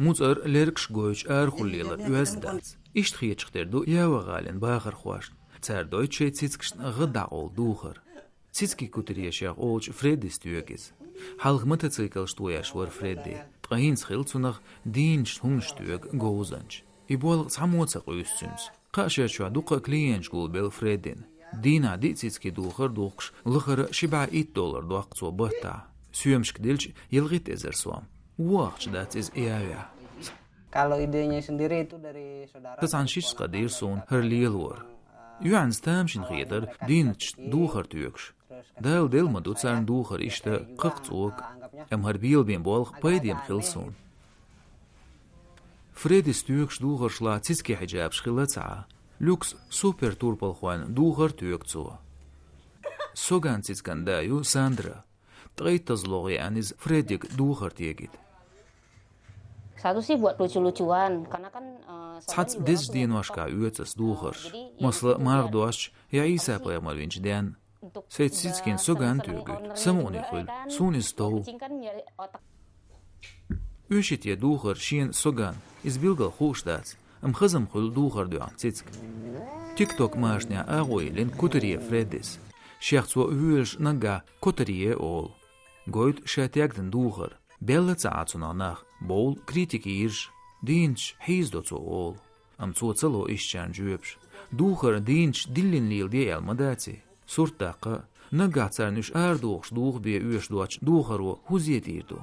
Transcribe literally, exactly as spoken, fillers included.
МуцӀар лергаш гойтуш арахула лелар оьзда дац. Иштта хеташ хир ду Ява-гӀалин бахархошна. Цара дойту шайн цицкашна гӀа дӀакъовла духар. Цицкийн кутаре шех олучу Фреддис тоьгу иза. Хьалха мотоциклаш тоеш вара Фредди, ткъа хӀинца хилла цунах дийначу хӀуманаш тоьгу говзанча. И болх цхьаммо а ца къуьйсу цуьнца. Кхаа шера чохь дуккха а клиенташ гулбелла Фреддина. Дийнахь диъ цицкийн духар духкуш, лахара ши бӀе итт доллар доккху цо баттахь. Соьмашка делча, ялхитта эзар сом. Вон ахча дац иза явехь. Kalau idenya sendiri itu dari saudara. Сан цхьана шишша дийра суна хӀара лелор. ЙоьӀанца тамашийна хетара дийначу духар тоьгуш. Дала делла ма ду царна духар иштта кхакха цӀока, амма хӀара белабен болх пайденна хилла суна. Фреддис тоьгуш духаршлахь цицкийн хьиджабаш хилла ца Ӏа. Люкс супер турпалхойн духар тоьгу цо. Соган цицкан да ю Сандра. Ткъе итт тӀе лоьху иза Фреддига духар тегийта. Satu sih buat lucu-lucuan, karena kan, eh, Цхьацца дезачу деношкахь оьцу ас духарш. Масала, марха достуш я Ӏийса пайхамар винчу денна. Сайца цицкийн Соган тоьгуьйту, самукъане хуьлу, суна иза тов. Оьший те духар шена Соган, иза билггал хууш дац, амма хаза-м хуьлу духар доьгӀна цицка. ТикТок машанехь агӀо йиллина кутаре Фреддис. Шех цо воьлуш наггахь котарье олу. Гойту ша тегдан духар. Белла ца Ӏа цунах нах, бовла критика йийраш, дийначу хьийзадо цо олу. Амма цо ца ло ишттачарна жоьпаш. Духар дийначу диллина леладе аьлла ма дац и. Сурт даккха а, наггахь царна уьш арадохуш духа бен оьшуш доцучу духаро хӀун зен тӀера ду?